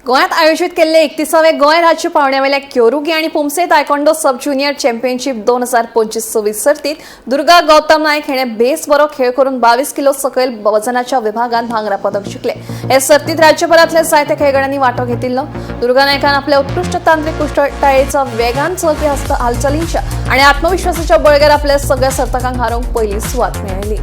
गोंयांत आयोजीत केल्ले 31वे गोंय राज्य पावंड्यावेल्या क्योरुगी आनी पुमसे तायक्वांडो सब ज्युनियर चॅम्पियनशीप 2025-26 सर्तीत दुर्गा गौतम नायक हिणें बेस बरो खेळ करून 22 किलो सकयल वजनाच्या विभागात भांगरा पदक जिखले. हे सर्तीत राज्यभरातल्या जायत्या खेळगड्यांनी वांटो घेतिल्लो. दुर्गा नायकान आपल्या उत्कृश्ट तांत्रिक कुशळटायेचा, वेगान चलपी हस्त हालचालींच्या आनी आत्मविश्वासाच्या बळग्यार आपल्या सगळ्या सर्तकांक हारोवंक पयली सुवात मेळयली.